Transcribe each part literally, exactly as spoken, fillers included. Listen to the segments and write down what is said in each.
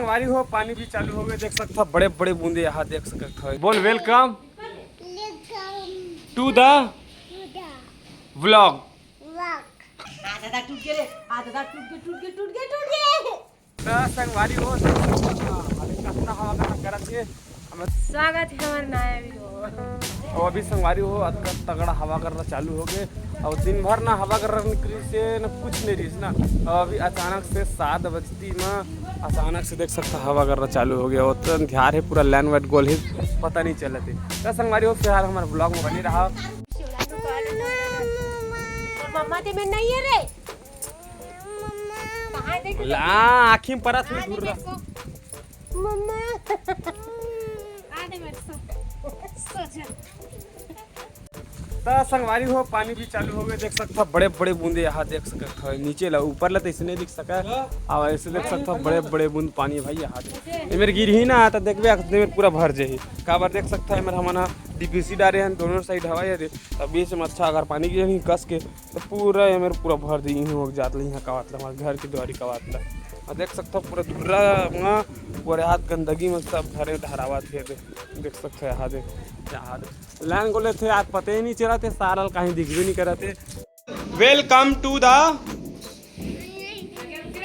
संगवारी हो, पानी भी चालू हो गए, देख सकत हव बड़े बड़े बूंदे यहाँ देख सकत हव। बोल welcome to the vlog। आ दादा टूट गे रे, आ दादा टूट गे, टूट गे, टूट गे, टूट गे। त संगवारी हो, देख सकत हव, अभी कतना हवा गर्रा करत हे। स्वागत हे हमर नया video। अउ अभी संगवारी हो, अतका तगड़ा हवा गर्रा चालू हो गए। अउ दिन भर ना हवा गर्रा नइ करिस हे, ना कुछ नइ रहिस ना। अउ अभी अचानक से सात बजती म अचानक से देख सकत हव हवा गर्रा चालू हो गए। अउ त अंधियार हे, पूरा लाइन वाइट गोल हे, पता नइ चलत हे। त संगवारी हो, फिलहाल हमर vlog म बने रहा। मम्मा ते में नहीं है रे। कहाँ देख ला, आँखी में परत हे, दूर रह। मम्मा। आ दे मेरे सो। सो जा। त संगवारी हो, पानी भी चालू हो गए, देख सकत हव बड़े बड़े बूंदे यहाँ देख सकत हव, नीचे ला ऊपर ला तो ऐसे नहीं दिख सका। अब ऐसे देख सकत हव बड़े बड़े बूंद पानी भाई यहाँ दे। ये मेर गिरही ना त देखबे, अकतने मेर पूरा भर जाही। काबर देख सकत हव, ये मेर हमन ह डीपीसी डारे हन, दोनों साइड हवा ये दे। त बीच में अच्छा अगर पानी गिरही कस के, त पूरा ये मेर पूरा भर दी, इहीं हो जात ले, इहाँ कवात ले, हमारे घर के दुआरी कवात ले। अउ देख सकत हव पूरा धुर्रा म, पूरे हाथ गंदगी म सब भरे ढहरावत हे। दे-, देख सकत हव यहाँ दे, यहाँ दे। लाइन गोले थे, आज पते ही नहीं चलत हे, सारा ल कहीं दिखबे नहीं करत हे। Welcome to the,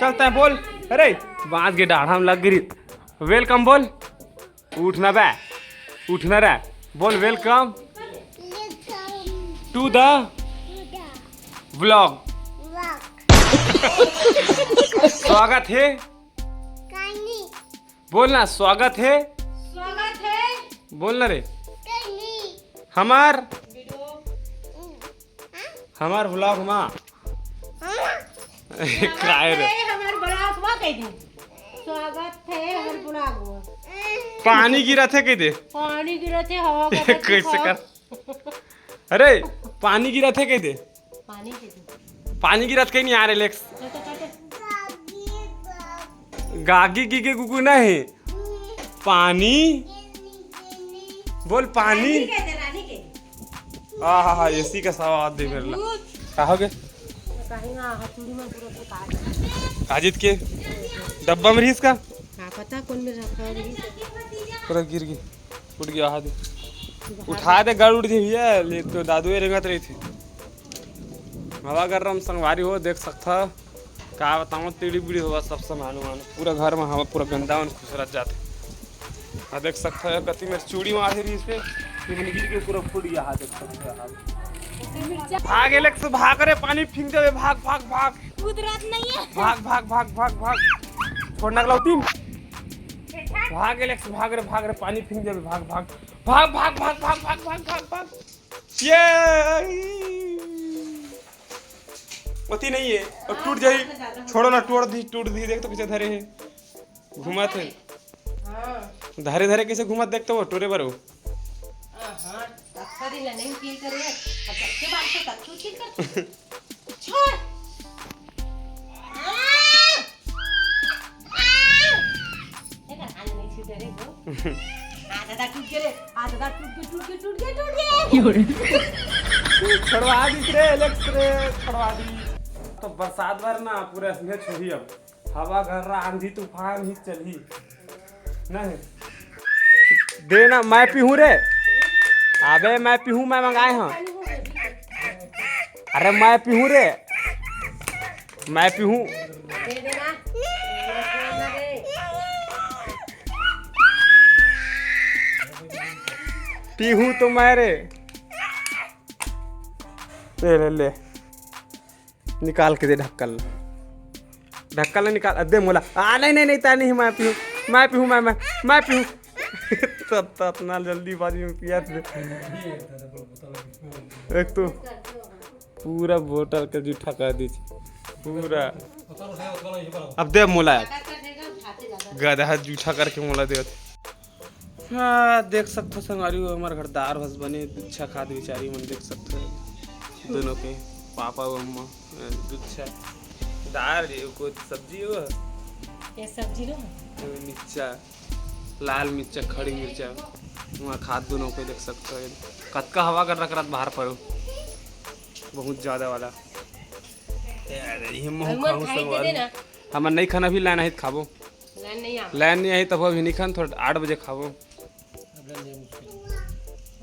चलता है बोल, अरे बांस के डाढ़ा में लग गिरी। Welcome बोल। उठ ना बे, उठ ना रे, बोल welcome to the vlog। स्वागत हे। बोल ना, स्वागत हे। स्वागत हे। बोल ना रे। हमार, हमार vlog मा। काय रे? अरे, हमार vlog मा कह दी। स्वागत हे हमार vlog मा। पानी गिरत हे कह दे। पानी गिरत हे, हवा करत हे, कैसे हवा। कर? अरे, पानी गिरत हे कह दे। पानी कह दे। पानी गिरत कहीं नहीं आ रहे, लेक्स। तो, तो, तो, तो। गागी गिगे गुगु नहीं। पानी। बोल पानी। रानी कह दे, रानी कह दे। हाँ, हाँ, हाँ, एसी का सवाद दे मेरे ला। दूध। का हो गए? कहीं ना, हाँ, चूड़ी में पूरा तो काट। काजित के डब्बा में रहीस का? हाँ, पता कौन में रखा रही। पूरा गिर गई, उठ गया हाथ। उठा दे, गड़ उठ जाही भैया, ले तो दादू ये रेंगत रही थी। हवा गर्रा म संगवारी हो, देख सकत हव, का बतावं, टीड़ी बीड़ी होवत सब सामान उमान, पूरा घर म हवा पूरा गंदा मन खुसरत जात हे। आ देख सकत हव, कति मेर चूड़ी माढ़े रहिस हे, ये मन गिर के पूरा फूट गया, हा देख सकत हव। भाग एलेक्स, भाग रे, पानी फेंक देबे, भाग, भाग, भाग। कुदरत नहीं है। भाग, भाग, भाग, भाग, भाग। छोड़ ना गलौतीन। भाग एलेक्स, भाग रे, भाग रे, पानी फेंक देबे, भाग, भाग। भाग, भाग, भाग। ये ओती नहीं है, और टूट जाही। छोड़ो ना, टूट दी, टूट दी, देख तो कैसे धरे हे, घुमत हे। हाँ। धरे धरे कैसे घुमत, देख तो वो टूरे बर हो। हाँ, हाँ, अच्छा दिन नहीं की करे, अब सबके बात तो तक तू ठीक कर। छोड़। देखा, हाल नहीं छूटे रे वो। आ दादा टूट गए रे, आ दादा टूट गए, टूट गए, टूट गए, टूट गए। छोड़वा दी रे, एलेक्स रे, छोड़वा दी। तो बरसात भर ना पूरा इसमें छोड़ी अब। हवा गर्रा आंधी तूफान ही चलही। नहीं। दे ना, मैं पीहूं रे। अबे मैं पीहूं, मैं मंगाए हंव। अरे मैं पीहूं रे। मैं पीहूं। दे देना। पीहूं तो मैं रे। ले, ले, ले। निकाल के दे ढक्कन। ढक्कन ले निकाल, दे मोला। आ, नहीं, नहीं, नहीं, तैं नहीं, मैं पीहूं, मैं पीहूं, मैं, मैं, मैं पीहूं। तत, तत, ना जल्दीबाजी में पिया थे। एक तो पूरा बोतल के जूठा कर दी पूरा। अब दे मोला। गधा जूठा करके मोला दे। हाँ, देख सकथो संगवारी हो, हमर घर दार भस बने, दुच्छा खात बिचारी मन देख सकथो। दोनों के पापा अउ अम्मा, अ, दुच्छा। दार ये को सब्जी हो। ये सब्जी हो? ये मिर्चा, लाल मिर्चा, खड़ी मिर्चा। वहाँ खात दोनों के देख सकथो। कतका हवा कर रख रहा बाहर पर हो। बहुत ज्यादा वाला। यार, ये मुंह अरे, मोर खाऊं खाई दे संगवारी। देना। हमर नहीं खाना भी लाना है, खाबो। लाइन नहीं आही तब अभी नहीं खान, थोड़ा आठ बजे खाबो।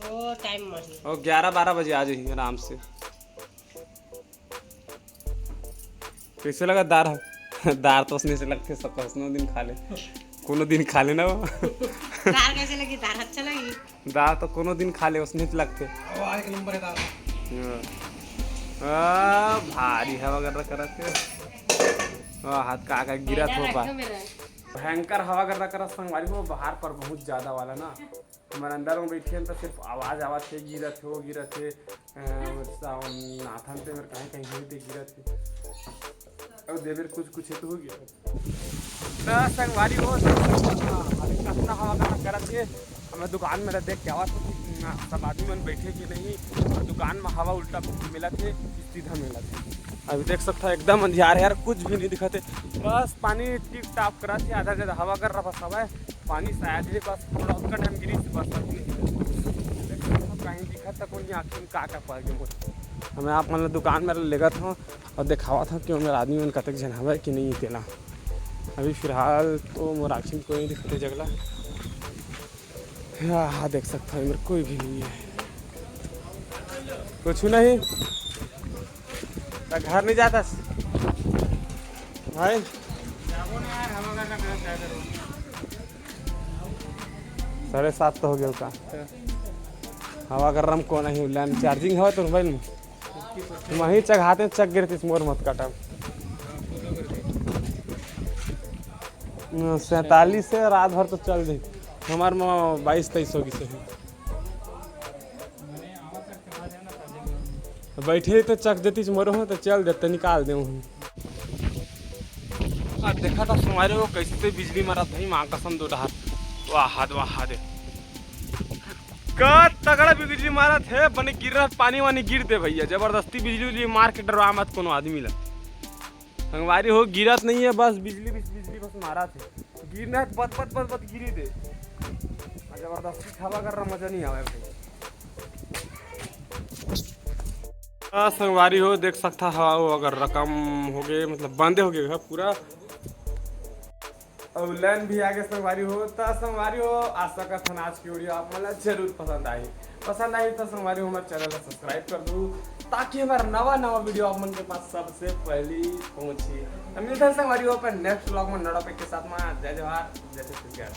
ओ टाइम माही। ओ ग्यारह बारह बजे आ जाही आराम से। कैसे लगा दार ह? दार तो उसने से लगथे, सब कसनो दिन खा ले, कोनो दिन खा लेना वो। दार कैसे लगी? दार अच्छा लगी। दार तो कोनो दिन खा ले, उसने से लगथे। ओ, एक नंबर है दार। हाँ। आ, भारी हवा कर रहा, करत के। आ, हाथ का, का गिरा था बा। भयंकर हवा कर रहा, करत संगवारी हो, बाहर पर बहुत ज्यादा वाला ना। हमर अंदर में बैठे हैं तो सिर्फ आवाज, आवाज से गिरत हे, वो गिरत हे। अ, सावन नाथन ते मेरे कहीं, कहीं हुई ते गिरत हे। और देवेर कुछ, कुछ तो हो गया। तो संगवारी हो, अभी कितना हवा करना करत हे। हमें दुकान में देख के आवा था कि, अ, सब आदमी मन बैठे कि नहीं। और दुकान में हवा उल्टा मिलत हे, सीधा मिलत हे। अभी देख सकता है एकदम अंधियार है यार, कुछ भी नहीं दिखत हे। बस पानी टिप टाप करत हे, आधा ज्यादा हवा कर रहा बस हवा है। पानी शायद ही बस थोड़ा उतका टाइम गिरी से बस अभी नहीं। कहीं दिखत तक नहीं आखिर का का पड़ गया। हमें आप मतलब दुकान में लेगत हूँ और दिखावत हूँ कि मेरा आदमी मन कतक झन हवे कि नहीं तेला। अभी फिलहाल तो मोर आँखी में कोई नहीं दिखते जगला। हाँ, हाँ, देख सकता हूँ, मेरे कोई भी नहीं है, कुछ नहीं। तो घर नहीं जाता भाई। साढ़े सात तो हो गया का। हवा कर रहा कौन है, लैंड चार्जिंग हवा तो मोबाइल में। वहीं चघाते चक गिरतीस मोर मत काटा। सैंतालीस से रात भर तो चल दे। हमार में बाईस तेईस हो गई से। तो बैठे तो चक देतीस मोर हो तो चल देते, निकाल दे वहीं। आ देखा था तुम्हारे वो कैसे बिजली मारा था, माँ कसम दो डहार। वाह हाथ, वाह हाथ। का तगड़ा बिजली मारत हे, बने गिर रहा पानी वानी गिर दे भैया, जबरदस्ती बिजली उजली मार के डरवा मत कोनो आदमी ला। संगवारी हो गिरत नहीं है, बस बिजली बिज-, बिजली बस मारत हे, गिरना है तो बत बत बत बत गिरी दे। आ जबरदस्ती हवा कर रहा, मजा नहीं आवे भाई। आ, संगवारी हो देख सकता हवा वो अगर रकम हो गए, मतलब बंदे हो गए है पूरा। और लाइन भी आगे संगवारी हो, त संगवारी हो, आशा करथन आज की वीडियो आप मन ला जरूर पसंद आही। पसंद आही त संगवारी हो, हमारे चैनल ला सब्सक्राइब कर दू, ताकि हमारा नवा नवा वीडियो आप मन के पास सबसे पहली पहुंची। त मिलते हैं संगवारी हो अपन नेक्स्ट व्लॉग में नवा topic के साथ में। जय जोहार, जय छत्तीसगढ़।